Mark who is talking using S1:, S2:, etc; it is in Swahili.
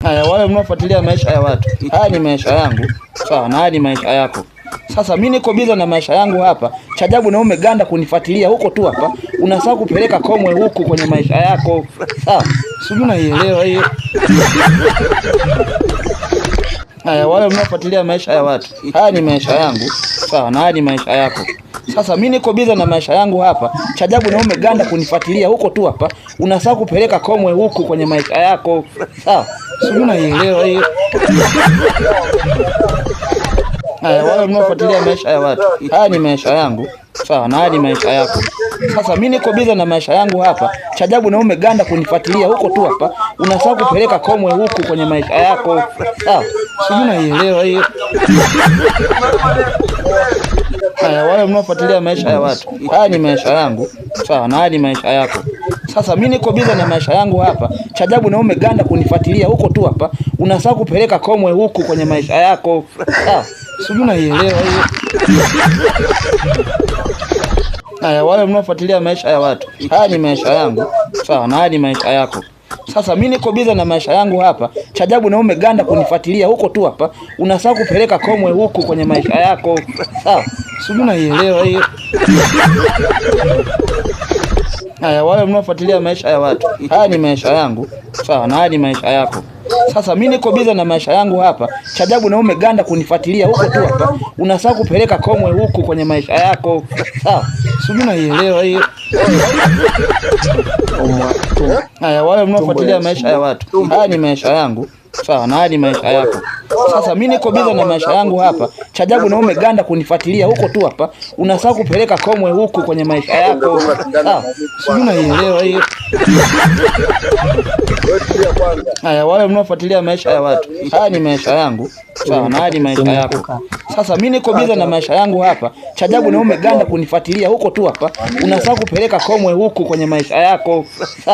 S1: Haya, wale mnaofuatilia maisha ya watu, haya ni maisha yangu, sawa, na haya ni maisha yako. Sasa mimi niko biza na maisha yangu hapa, cha ajabu na umeganda kunifuatilia huko tu hapa, unasahau kupeleka komwe huku kwenye maisha yako, sawa? Sijui unaielewa hiyo. Haya, wale mnaofuatilia maisha ya watu, haya ni maisha yangu, sawa, na haya ni maisha yako. Sasa mimi niko biza na maisha yangu hapa, cha ajabu na umeganda kunifuatilia huko tu hapa, unasahau kupeleka komwe huku kwenye maisha yako, sawa? Sijui unaielewa hiyo. Haya, wale mnaofuatilia maisha ya watu, haya ni maisha yangu, sawa, na haya ni maisha yako. Sasa mimi niko biza na maisha yangu hapa, cha ajabu na umeganda kunifuatilia huko tu hapa, unasahau kupeleka komwe huku kwenye maisha yako, sawa? Sijui unaielewa hiyo. Haya, wale mnaofuatilia maisha ya watu, haya ni maisha yangu, sawa, na haya ni maisha yako. Sasa mimi niko biza na maisha yangu hapa, cha ajabu na umeganda kunifuatilia huko tu hapa, unasahau kupeleka komwe huku kwenye maisha yako, sawa? Sijui unaielewa hiyo. Haya, wale mnaofuatilia maisha ya watu, haya ni maisha yangu, sawa, na haya ni maisha yako. Sasa mimi niko biza na maisha yangu hapa, cha ajabu na umeganda kunifuatilia huko tu hapa, unasahau kupeleka komwe huku kwenye maisha yako, sawa? Sijui unaielewa hiyo. Haya, wale mnaofuatilia maisha ya watu, haya ni maisha yangu, sawa, na haya ni maisha yako. Sasa mimi niko biza na maisha yangu hapa, cha ajabu na umeganda kunifuatilia huko tu hapa, unasahau kupeleka komwe huku kwenye maisha yako, sawa? Sijui unaielewa hiyo. Haya, wale mnaofuatilia maisha ya watu, haya ni maisha yangu, sawa, na haya ni maisha yako. Sasa mimi niko biza na maisha yangu hapa, cha ajabu na umeganda kunifuatilia huko tu hapa, unasahau kupeleka komwe huku kwenye maisha yako, sawa? Sijui unaielewa hiyo. Haya, wale mnaofuatilia maisha ya watu, haya ni maisha yangu, sawa, na haya ni maisha yako. Sasa mimi niko biza na maisha yangu hapa, cha ajabu na umeganda kunifuatilia huko tu hapa, unasahau kupeleka komwe huku kwenye maisha yako, sawa?